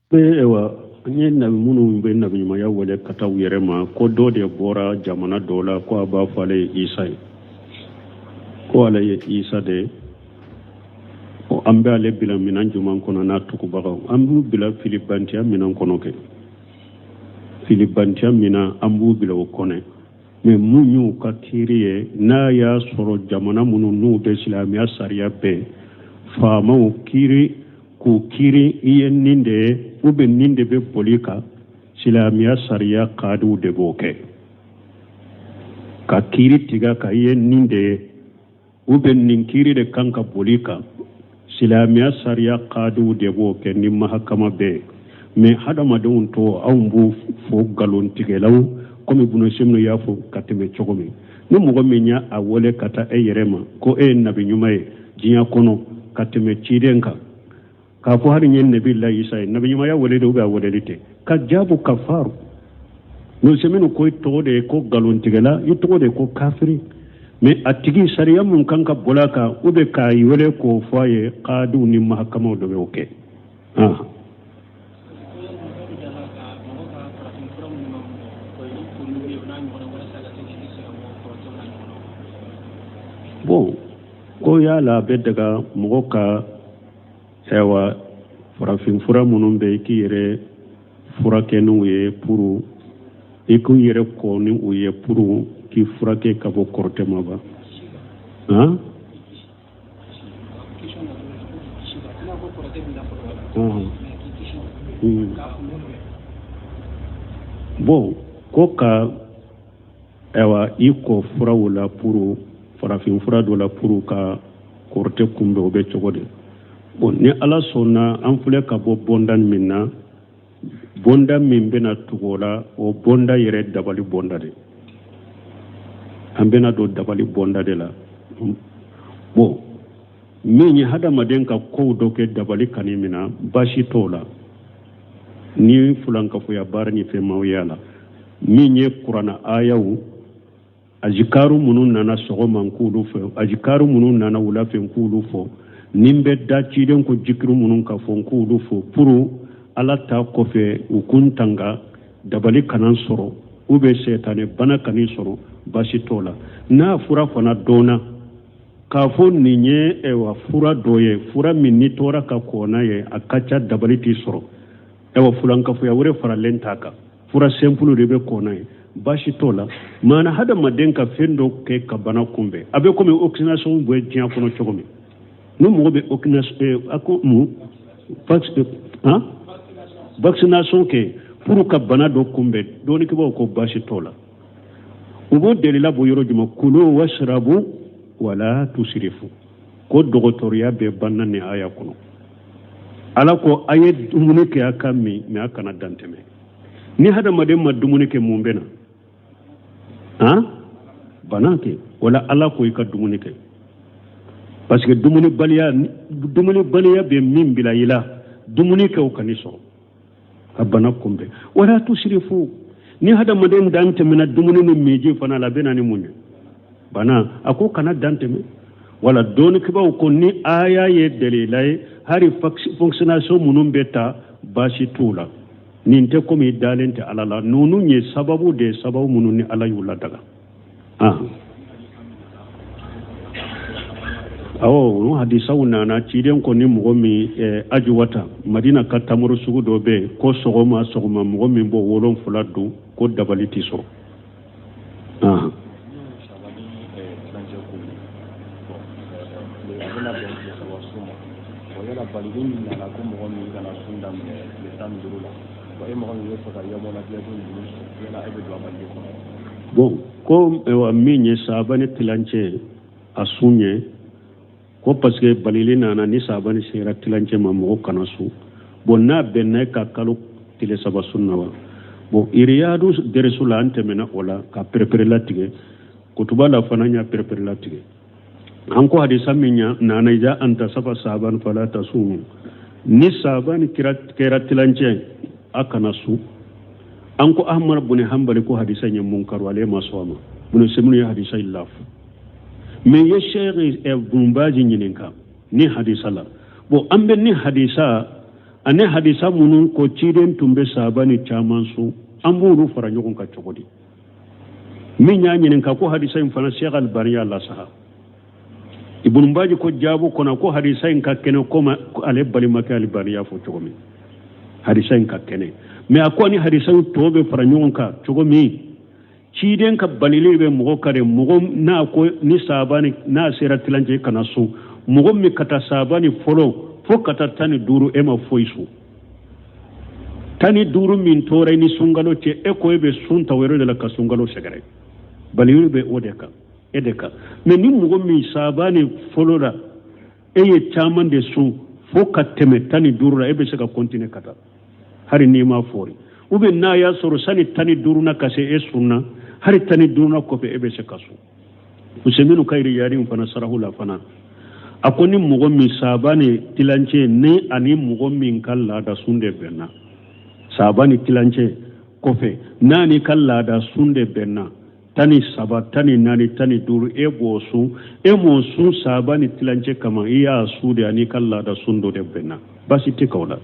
Ayiwa, an ye nabi minnu bɛ nabiɲumanya wele ka taa u yɛrɛ ma, ko dɔ de bɔra jamana dɔ la ko a b'a fɔ ale ye Isa ye, ko ale ye Isa de ye. An bɛ ale bila minɛn jumɛn kɔnɔ n'a tugubagaw? An b'u bila filibantiya minɛn kɔnɔ kɛ, filibantiya minɛn, an b'u bila o kɔnɔ. Mais mun y'u ka kiiri ye? N'a y'a sɔrɔ jamana minnu n'u bɛ silamɛya sariya bɛɛ faamaw kiiri k'u kiiri i ye nin de ye ou bien nin de bɛ boli kan, silamɛya sariya kadiw de b'o kɛ ka kiiri tigɛ ka i ye nin de ye ou bien nin kiiri de kan ka boli kan. Silamɛya sariya kadiw de b'o kɛ ni mahakama bɛ yen. Mais hadamadenw tɔ, anw b'u fɔ nkalontigɛlaw, komi Bunu Semunu y'a fɔ ka tɛmɛ cogo min. Ni mɔgɔ min y'a a wele ka taa e yɛrɛ ma ko e ye nabi ɲuman ye diɲɛ kɔnɔ ka tɛmɛ ciden kan, k'a fɔ hali n ye nabi la Isa ye, nabi ɲumanya wele de ou bien a weleli tɛ ka jaabu kafaru Bunu ko i tɔgɔ de ye ko nkalontigɛla, i tɔgɔ de ye ko kafiri. Mais a tigi sariya mun kan ka boli a kan ou bien k'a wele k'o fɔ a ye, kadiw ni mahakamaw de b'o kɛ. Bon, ko yala a bɛ daga mɔgɔ ka, ayiwa, farafinfura minnu bɛ i k'i yɛrɛ furakɛ n'u ye pour i k'u yɛrɛ kɔ ni u ye pour k'i furakɛ ka bɔ kɔrɔtɛ ma ba han? Bon, ko ka, ayiwa, i kɔ furaw la pour farafin fura dɔ la pour ka kɔrɔtɛ kunbɛn, o bɛ cogo di? Bon, ni Ala sɔnna, an filɛ ka bɔ bonda min na, bonda min bɛna tugu o la, o bonda yɛrɛ dabali bonda de, an bɛna don dabali bonda de la. Bon, min ye hadamaden ka kow dɔ kɛ dabali kani min na, baasi t'o la ni fulankafoya baara ni fɛn maaw y'a la. Min ye kuranna ayaw, azikaru minnu nana sɔgɔma n k'olu fɔ, azikaru minnu nana wula fɛ n k'olu fɔ, ni n bɛ da ciden ko jikiru minnu ka fɔ n k'olu fɔ pour Ala ta kɔfɛ u kun tanga dabali kana sɔrɔ ou bien sɛtanɛ bana kan'i sɔrɔ, baasi t'o la. N'a fura fana dɔnna k'a fɔ nin ye, ayiwa, fura dɔ ye, fura min n'i tora ka kɔ n'a ye, a ka ca dabali t'i sɔrɔ, ayiwa, fulankafoya wɛrɛ faralen t'a kan, fura simple de bɛ kɔ n'a ye, baasi t'o la. Maana hadamaden ka fɛn dɔ kɛ ka bana kunbɛn, a bɛ komi vaccination bɛ diɲɛ kɔnɔ cogo min. Ni mɔgɔ bɛ a ko mun vaccination kɛ pour ka bana dɔ kunbɛn, dɔnnikɛbaaw ko baasi t'o la. U b'o delila bɔ yɔrɔ jumɛn? Kulu wasrabu wala tusirifu. Ko dɔgɔtɔrɔya bɛɛ banna nin aya kɔnɔ. Ala ko a ye dumuni kɛ, a ka min, mais a kana dantɛmɛ. Ni hadamaden ma dumuni kɛ, mun bɛ na? Han, bana kɛ. Wala Ala ko i ka dumuni kɛ, parce que dumunibaliya, dumunibaliya bɛ min bila i la, dumuni kɛ o kan'i sɔrɔ ka bana kunbɛn. Wala tusirifu, ni hadamaden dan tɛmɛna dumuni ni miji fana la, a bɛ na ni mun ye? Bana. A ko kana dan tɛmɛ. Wala dɔnnikɛbaaw ko ni aya ye dalila ye, hali vaccination minnu bɛ ta, baasi t'u la. Nin tɛ komi i dalen tɛ Ala la. Ninnu ye sababu de ye, sababu minnu ni Ala y'u ladaga. Awɔ, o hadisaw nana. Ciden ko ni mɔgɔ min ajuwata Madina ka tamaro sugu dɔ bɛ yen, ko sɔgɔma sɔgɔma mɔgɔ min b'o 7 dun, ko dabali t'i sɔrɔ. Bon, ko min ye sabani tilancɛ a sun ye, ko parce que balili nana ni sabani sera tilancɛ ma, mɔgɔ kana sun. Bon, n'a bɛnna ka kalo tile 3 sun na wa? Bon, iriyadu dɛrɛsu la, an tɛmɛna o la ka perepere latigɛ. Kutuba la fana y'a perepere latigɛ. An ko hadisa min ya nana iza anta safa saban fala tasumu, ni sabani kɛra tilancɛ, a kana sun. An ko Ahmad bun Hanbali ko hadisa ye munkaru, ale ma sɔn a ma. Bunu Semunu ye hadisa in lafu. Mais ye Sheikh Bun Bazi ɲininka ni hadisa la. Bon, an bɛ ni hadisa Ani hadisa minnu ko ciden tun bɛ saabani caman sun, an b'olu fara ɲɔgɔn kan cogo di? Min y'a ɲininka ko hadisa in fana, Sheikh Albani y'a lasaha. Ibn Baji ko jaabu kɔnɔ ko hadisa in ka kɛnɛ, komi ale balimakɛ Albani y'a fɔ cogo min, hadisa in ka kɛnɛ. Mais a ko ni hadisa in tɔ bɛ fara ɲɔgɔn kan cogo min, ciden ka balili bɛ mɔgɔ kan de. Mɔgɔ n'a ko ni saabani n'a sera tilancɛ kana sun, mɔgɔ min ka taa saabani fɔlɔ fo ka taa 15, e ma foyi sun. 15 min tora i ni sunkalo cɛ, e ko e bɛ sun ta o yɔrɔ de la ka sunkalo sɛgɛrɛ. Balili bɛ o de kan, e de kan. Mais ni mɔgɔ min saabani fɔlɔ la, e ye caman de sun fo ka tɛmɛ 15 la, e bɛ se ka continuer ka taa hali n'i ma fɔri. Ou bien n'a y'a sɔrɔ sani 15 na ka se, e sunna, hali 15 na kɔfɛ, e bɛ se ka sun. Useminu ka yiri fana sarahu la fana, a ko ni mɔgɔ min saabani tilancɛ ni ani mɔgɔ min ka laada sun de bɛnna, saabani tilancɛ kɔfɛ n'a ni ka laada sun de bɛnna, 13, 14, 15, e b'o sun. E m'o sun saabani tilancɛ kama, i y'a sun de ani ka laada sun dɔ de bɛnna, baasi tɛ k'o la.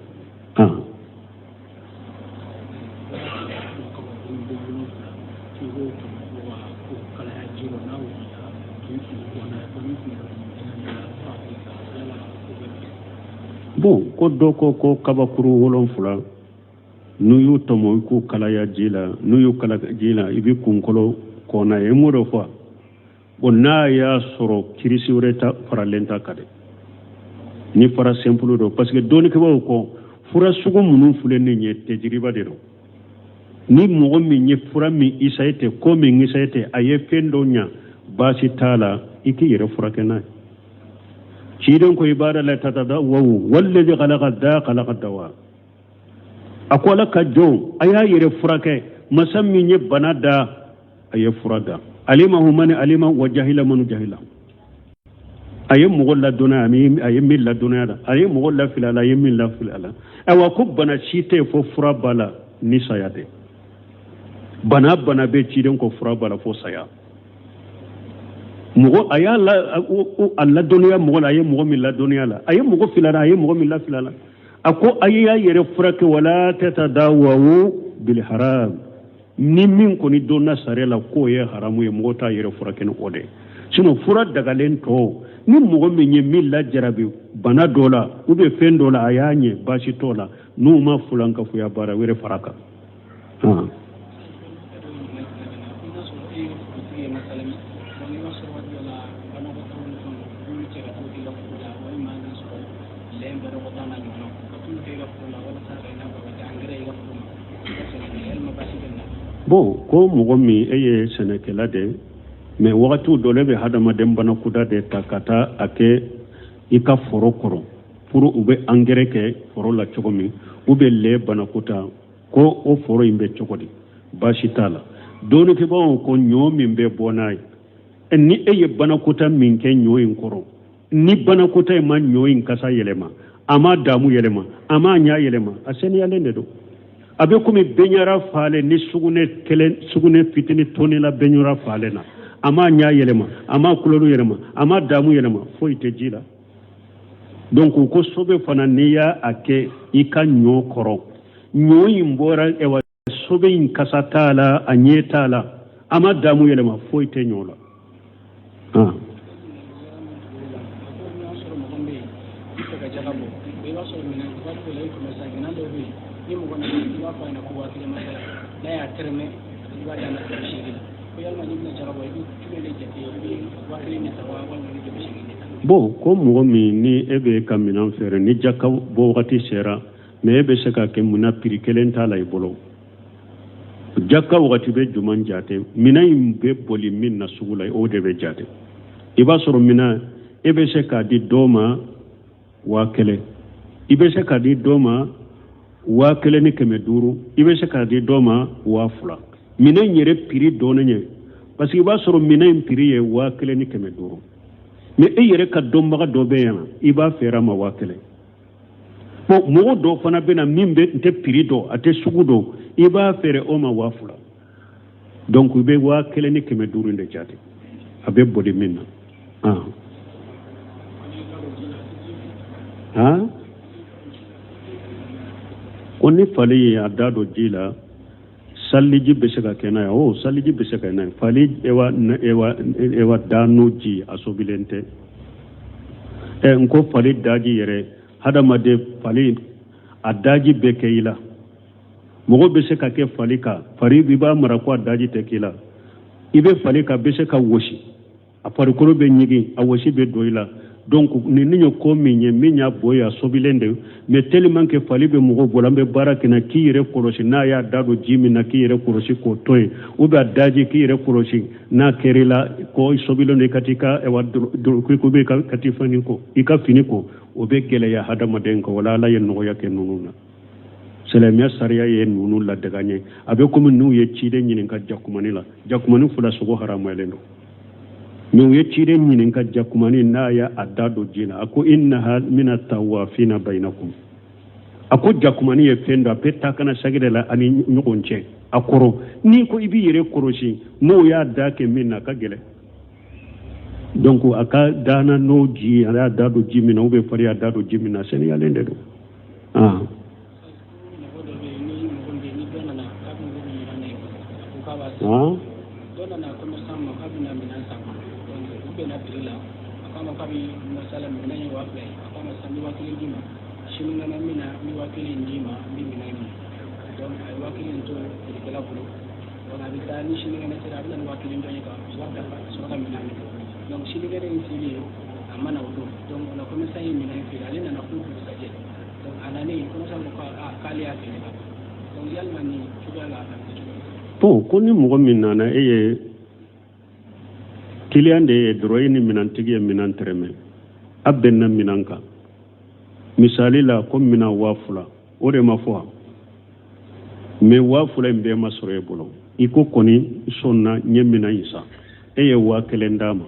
Bon, ko dɔ ko ko kabakuru 7, n'u y'u tɔmɔ i k'u kalaya ji la, n'u y'u kala ji la, i bɛ kunkolo kɔnna ye. M'o de fɔ. Bon, n'a y'a sɔrɔ kirisi wɛrɛ ta faralen ta ka dɛ, ni fara simple don, parce que dɔnnikɛbaaw ko fura sugu minnu filɛ nin ye, tɛjiriba de don. Ni mɔgɔ min ye fura min isaye tɛ, ko min isaye tɛ, a ye fɛn dɔ ɲa, baasi t'a la, i k'i yɛrɛ furakɛ n'a ye. Ciden ko ibada la tatadawaw wallazi khalaqa da khalaqa dawa. A ko Ala ka jɔn, a y'a yɛrɛ furakɛ, masa min ye bana da, a ye fura da. Alimahu man alima wa jahila man jahila. A ye mɔgɔ ladɔnniya, a ye min ladɔnniya la, a ye mɔgɔ lafili a la, a ye min lafili a la. Ayiwa, ko bana si tɛ fo fura b'a la ni saya tɛ. Bana bana bɛ, ciden ko fura b'a la fo saya. Mɔgɔ a y'a la, a ladɔnniya mɔgɔ la, a ye mɔgɔ min ladɔnniya la, a ye mɔgɔ fili a la, a ye mɔgɔ min lafili a la. A ko a y'a yɛrɛ furakɛ, wala tatadawaw bil haram. Ni min kɔni donna sariya la k'o ye haramu ye, mɔgɔ t'a yɛrɛ furakɛ ni o de ye. Sinon fura dagalen tɔ, ni mɔgɔ min ye min lajarabi bana dɔ la ou bien fɛn dɔ la, a y'a ɲɛ, baasi t'o la, n'u ma fulankafoya baara wɛrɛ fara kan. Bon, ko mɔgɔ min e ye sɛnɛkɛla de, mais wagatiw dɔ le bɛ hadamaden banakuda de ta ka taa a kɛ i ka foro kɔrɔ pour u bɛ engrais kɛ foro la cogo min, u bɛ lɛ banakuta, ko o foro in bɛ cogo di? Baasi t'a la. Dɔnnikɛbaaw ko ɲɔ min bɛ bɔ n'a ye, ni e ye banakuta min kɛ ɲɔ in kɔrɔ, ni banakota in ma ɲɔ in kasa yɛlɛma, a ma damu yɛlɛma, a ma ɲa yɛlɛma, a seniyalen de don. A bɛ komi beɲara falen ni sugunɛ kelen, sugunɛ fitini tɔnila beɲara falen na, a ma ɲa yɛlɛma, a ma kulɔlu yɛlɛma, a ma damu yɛlɛma, foyi tɛ ji la. Donc ko sobe fana, n'i y'a kɛ i ka ɲɔ kɔrɔ, ɲɔ in bɔra, ɛwa, sobe in kasa t'a la, a ɲɛ t'a la, a ma damu yɛlɛma, foyi tɛ ɲɔ la. Bon, ko mɔgɔ min ni e bɛ ka minɛn feere, ni jaka bɔ wagati sera, mais e bɛ se ka kɛ minɛn prix kelen t'a la i bolo, jaka wagati bɛ juman jate? Minɛn in bɛ boli min na sugu la, o de bɛ jate. I b'a sɔrɔ minɛn, e bɛ se k'a di dɔ ma 1000, i bɛ se k'a di dɔ ma 1500, i bɛ se k'a di dɔ ma 2000. Minɛn yɛrɛ prix dɔnnen ye, parce que i b'a sɔrɔ minɛn in prix ye 1500, mais e yɛrɛ ka dɔnbaga dɔ bɛ yan, i b'a feere a ma 1000. Bon, mɔgɔ dɔ fana bɛ na min bɛ n tɛ prix dɔn, a tɛ sugu dɔn, i b'a feere o ma 2000. Donc i bɛ 1500 de jate, a bɛ boli min na. Han han, Ko ni fali ye a da don ji la, saliji bɛ se ka kɛ n'a ye. O saliji bɛ se ka kɛ n'a ye. Fali ewa ewa ewa da n'o ji a sobilen tɛ. Ɛ n ko fali daji yɛrɛ, hadamaden fali a daji bɛ kɛ i la. Mɔgɔ bɛ se ka kɛ fali kan, fali i b'a mara ko a daji tɛ k'i la. I bɛ fali kan, bɛ se ka wɔsi, a farikolo bɛ ɲigin, a wɔsi bɛ don i la. Donc nin ye ko min ye, min y'a bɔ ye, a sobilen de. Mais tellement que fali bɛ mɔgɔw bolo, an bɛ baara kɛ na, k'i yɛrɛ kɔlɔsi n'a y'a da don ji min na, k'i yɛrɛ kɔlɔsi k'o to yen, ou bien a daji, k'i yɛrɛ kɔlɔsi n'a kɛr'i la ko i sobilen don, i ka t'i ka ɛwa ko bɛ ka t'i fani ko i ka fini ko, o bɛ gɛlɛya hadamaden kan. Wala Ala ye nɔgɔya kɛ ninnu na. Silamɛya sariya ye ninnu ladege an ye. A bɛ komi n'u ye ciden ɲininka jakumani la, jakumani fila sogo haramayalen don. Mais u ye ciden ɲininka jakumani n'a y'a da don ji la, a ko innaha mina tawafina bainakum. A ko jakumani ye fɛn dɔ, a bɛ taa kana sagi de la ani ɲɔgɔn cɛ. A kɔrɔ n'i ko i b'i yɛrɛ kɔlɔsi n'o y'a da kɛ min na, a ka gɛlɛn. Donc a ka dana n'o ji, a y'a da don ji min na, ou bien fari y'a da don ji min na, seniyalen de don. Ah. Ah. Dɔ nana commerçant ma k'a bɛna minɛn san, donc u bɛnna prix la, a k'a ma k'a bɛ masala minɛn ye 2000 ye, a k'a ma sisan n bɛ 1000 d'i ma, sinikɛnɛ n bɛ na n bɛ 1000 d'i ma, n bɛ minɛn minɛ. Donc a ye 1000 to feerekɛla bolo. Donc a bɛ taa ni sinikɛnɛ sera, a bɛ na ni 1000 dɔ ye ka wari dafa ka sɔrɔ ka minɛn minɛ. Donc sinikɛnɛ in selen, a ma na o don. Donc o la commerçant ye minɛn feere, ale nana fo dugusajɛ. Donc a nanen, commerçant ko k'ale y'a feere ka ban. Donc yalima nin cogoya la, a bɛ kɛ cogo di? Bon, ko ni mɔgɔ min nana, e ye kiliyan de ye dɔrɔn, e ni minɛntigi ye minɛn tɛrɛmɛ, a bɛnna minɛn kan. Misali la, ko minɛn 2000, o de ma fɔ wa? Mais 2000 in bɛɛ ma sɔrɔ e bolo. I ko kɔni sɔnna, n ye minɛn in san, e ye 1000 d'a ma,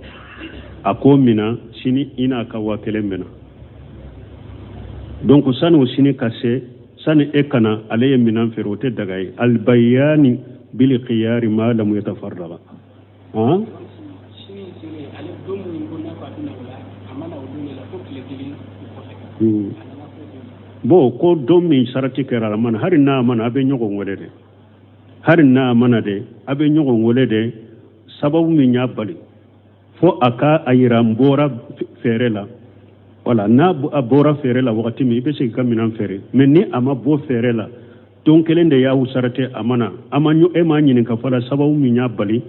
a k'o minɛ, sini i n'a ka 1000 bɛnna. Donc sani o sini ka se, sani e kana, ale ye minɛn feere, o tɛ daga ye. Albayani bil khiyari ma lam yatafarraga. Han, sini selen, ale don min ko n'a ko a bɛ na o la, a ma na o don de la fo tile kelen o kɔfɛ. A nana fo don. Bon, ko don min sarati kɛra, a mana, hali n'a mana, a bɛ ɲɔgɔn wele dɛ. Hali n'a mana dɛ, a bɛ ɲɔgɔn wele dɛ. Sababu min y'a bali, fo a ka a yira n bɔra feere la. Wala n'a a bɔra feere la wagati min, i bɛ se k'i ka minɛn feere. Mais ni a ma bɔ feere la, don kelen de y'aw sarate, a ma na, a ma e m'a ɲininka fɔlɔ sababu min y'a bali.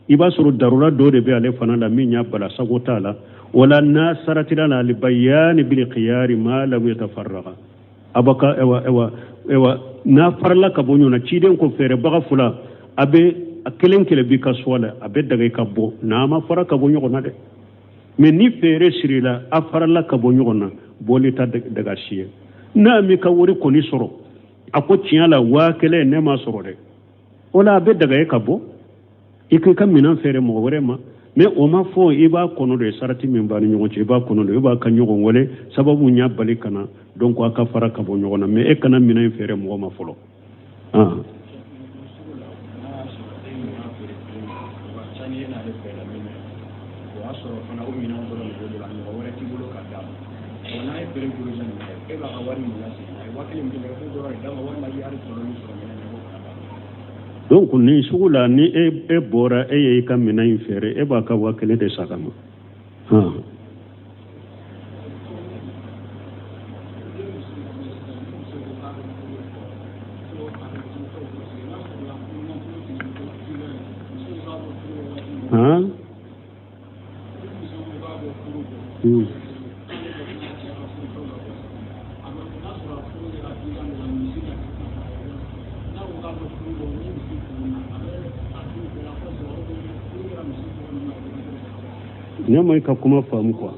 I b'a sɔrɔ darura dɔ de bɛ ale fana la min y'a bala, sago t'a la. Wala n'a saratira la, albayani bil khiyari ma lam yatafarraga. Abaka ewa ewa ewa, n'a farala ka bɔ ɲɔgɔn na, ciden ko feerebaga fila, a bɛ a kelen kelen b'i ka suwa la, a bɛ daga i ka bɔ n'a ma fara ka bɔ ɲɔgɔn na dɛ. Mais ni feere sirila, a farala ka bɔ ɲɔgɔn na, bɔli ta daga si ye. N'a m'i ka wari kɔni sɔrɔ, a ko tiɲɛ la 1000 ne ma sɔrɔ dɛ, o la a bɛ daga e ka bɔ, i k'i ka minɛn feere mɔgɔ wɛrɛ ma. Mais o ma fɔ i b'a kɔnɔ de, sarati min b'a ni ɲɔgɔn cɛ, i b'a kɔnɔ de, i b'a ka ɲɔgɔn wele sababu y'a bali ka na. Donc a ka fara ka bɔ ɲɔgɔn na, mais e kana minɛn feere mɔgɔ ma fɔlɔ. Ah. Donc nin sugu la, ni e bɔra, e ye i ka minɛn in feere, e b'a ka 1000 de sa ka ma. Han. Han. Ne ma i ka kuma faamu quoi.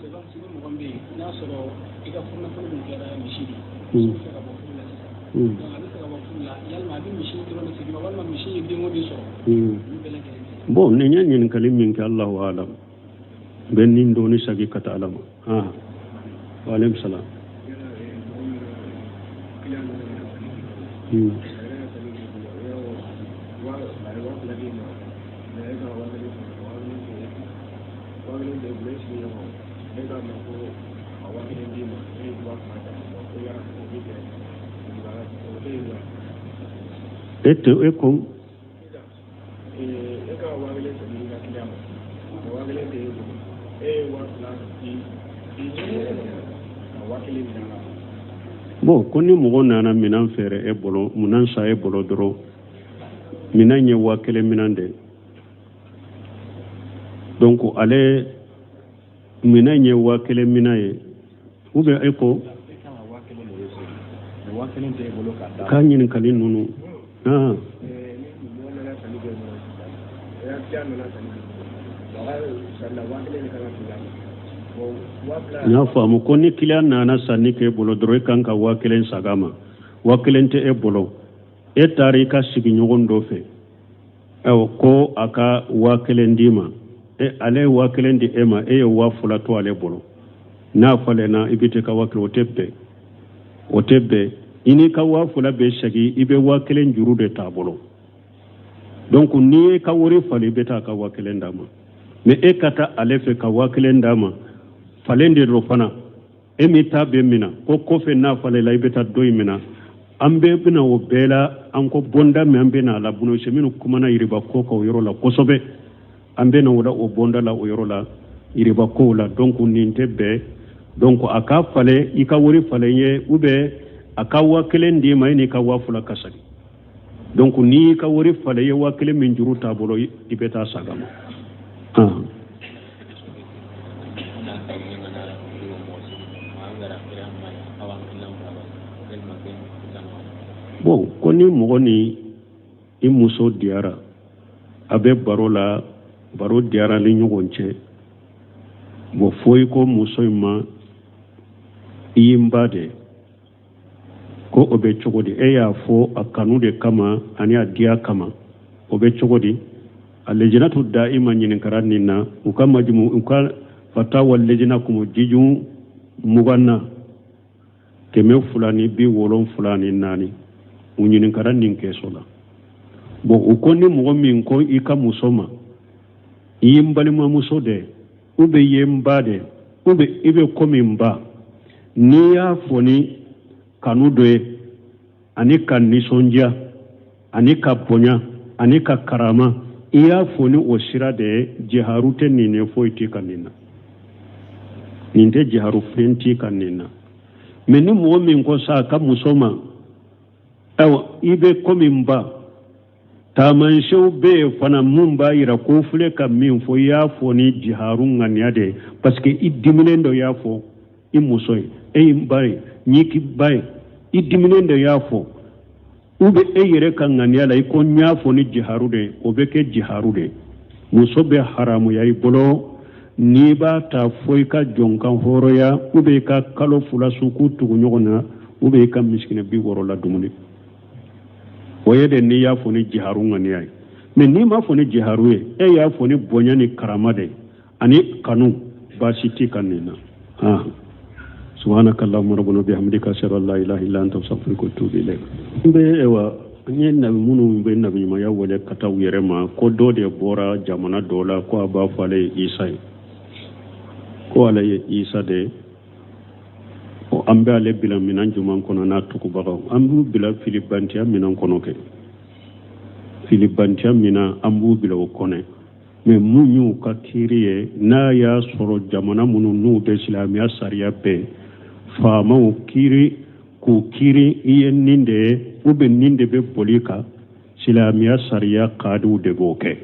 N'a sɔrɔ i ka furunafolo dun kɛra misi de ye, muso bɛ fɛ ka bɔ furu la sisan. Donc a bɛ fɛ ka bɔ furu la, yalima a bɛ misi dɔrɔn de segin ma, walima misi ye den o den sɔrɔ? Olu bɛɛ lajɛlen. Bon, nin ye ɲininkali min kɛ, Allahu alam, n bɛ nin dɔɔni sagi ka taa Ala ma. Ah. Wa aleykum salam. E tɛ e ko E ka 1000 segin i ka kiliyan ma, 1000 tɛ e bolo, e ye 2000 di i ka 1000 minɛ a la. Bon, ko ni mɔgɔ nana minɛn feere e bolo, minɛn san e bolo dɔrɔn, minɛn ye 1000 minɛn de. Donc ale minɛn ye 1000 minɛn ye, ou bien e ko k'a ɲininkali ninnu. Ah. N y'a faamu ko ni kiliyan nana sanni k'e bolo dɔrɔn, e kan ka 1000 sag'a ma, 1000 tɛ e bolo, e taara i ka sigiɲɔgɔn dɔ fɛ, ayiwa, ko a ka 1000 d'i ma, e ale ye 1000 di e ma, e ye 2000 to ale bolo, n'a falenna i bɛ t'i ka 1000. O tɛ bɛn, o tɛ bɛn. I n'i ka 2000 bɛ segin, i bɛ 1000 juru de t'a bolo. Donc n'i ye ka wari falen, i bɛ taa ka 1000 d'a ma. Mais e ka taa ale fɛ ka 1000 d'a ma, falen de don fana, e m'i ta bɛɛ minɛ, ko kɔfɛ n'a falenla i bɛ taa dɔ in minɛ. An bɛɛ bɛna o bɛɛ la, an ko bonda min an bɛna a la, Bunu Usɛminu kumana yiriba ko kan o yɔrɔ la kosɛbɛ. An bɛna o la, o bonda la, o yɔrɔ la, yiriba kow la. Donc nin tɛ bɛn. Donc a ka falen, i ka wari falen ye, ou bien a ka 1000 d'i ma, e n'i ka 2000 ka segin. Donc n'i y'i ka wari falen, i ye 1000 min juru t'a bolo, i bɛ taa sag'a ma. Ah. Bon, ko ni mɔgɔ ni i muso diyara, a bɛ baro la, baro diyara ni ɲɔgɔn cɛ, bon, fo i ko muso in ma i ye n ba de, ko o bɛ cogo di? E y'a fɔ a kanu de kama ani a diya kama, o bɛ cogo di? A lejinatu da'ima ɲininkara nin na, u ka majumu, u ka fatawa lejina kumu jiju 20 na 274, u ɲininkara nin kɛso la. Bon, u ko ni mɔgɔ min ko i ka muso ma i ye n balimamuso de, ou bien i ye n ba de, ou bien i bɛ komi n ba, n'i y'a fɔ ni kanu dɔ ye ani ka nisɔndiya ani ka bonya ani ka karama, i y'a fɔ ni o sira de ye, jiharu tɛ nin ye, foyi t'i kan nin na, nin tɛ jiharu, fɛn t'i kan nin na. Mais ni mɔgɔ min ko sa a ka muso ma, ayiwa, i bɛ komi n ba, taamasiyɛnw bɛ yen fana mun b'a yira ko filɛ ka min fɔ, i y'a fɔ ni jiharu ŋaniya de ye, parce que i diminen dɔ y'a fɔ i muso ye, e ye n ba ye, n y'i k'i ba ye, i diminen dɔ y'a fɔ, ou bien e yɛrɛ ka ŋaniya la i ko n y'a fɔ ni jiharu de ye, o bɛ kɛ jiharu de ye. Muso bɛ haramuya i bolo n'i b'a ta fo i ka jɔnkan hɔrɔnya, ou bien i ka kalo 2 sun k'u tugu ɲɔgɔn na, ou bien i ka misikinɛ 60 la dumuni. O ye de n'i y'a fɔ ni jiharu ŋaniya ye. Mais n'i m'a fɔ ni jiharu ye, e y'a fɔ ni bonya ni karama de ye ani kanu, baasi t'i kan nin na. Ah. Subhanaka allahumma rabbana bihamdika ashhadu an la ilaha illa anta astaghfiruka wa atubu ilayk. N bɛ ayiwa, n ye nabi minnu bɛ nabi ɲumanya wele ka taa u yɛrɛ ma, ko dɔ de bɔra jamana dɔ la ko a b'a fɔ ale ye Isa ye, ko ale ye Isa de ye. An bɛ ale bila minɛn jumɛn kɔnɔ n'a tugubagaw? An b'u bila filibantiya minɛn kɔnɔ kɛ, filibantiya minɛn an b'u bila o kɔnɔ. Mais mun y'u ka kiiri ye? N'a y'a sɔrɔ jamana minnu n'u bɛ silamɛya sariya bɛɛ faamaw kiiri k'u kiiri i ye nin de ye, ou bien nin de bɛ boli kan, silamɛya sariya kadiw de b'o kɛ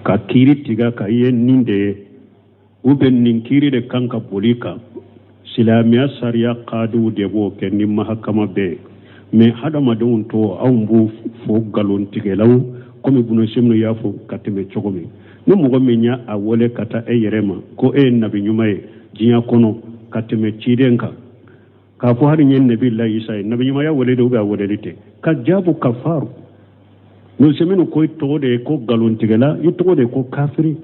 ka kiiri tigɛ ka i ye nin de ye, ou bien nin kiiri de kan ka boli kan, silamɛya sariya kadiw de b'o kɛ ni mahakama bɛɛ ye. Mais hadamadenw to anw b'u fɔ nkalontigɛlaw, komi Bunu Usɛminu y'a fɔ ka tɛmɛ cogo min. Ni mɔgɔ min y'a a wele ka taa e yɛrɛ ma ko e ye nabi ɲuman ye diɲɛ kɔnɔ ka tɛmɛ ciden kan, k'a fɔ hali n ye nabi la Isa ye, nabi ɲumanya wele de ou bien a weleli tɛ ka jaabu kafaru. Bunu Usɛminu ko i tɔgɔ de ye ko nkalontigɛla, i tɔgɔ de ye ko kafiri.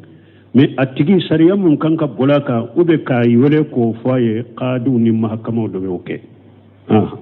Mais a tigi sariya mun kan ka boli a kan, ou bien k'a wele k'o fɔ a ye, kadiw ni mahakamaw de b'o kɛ. Ah.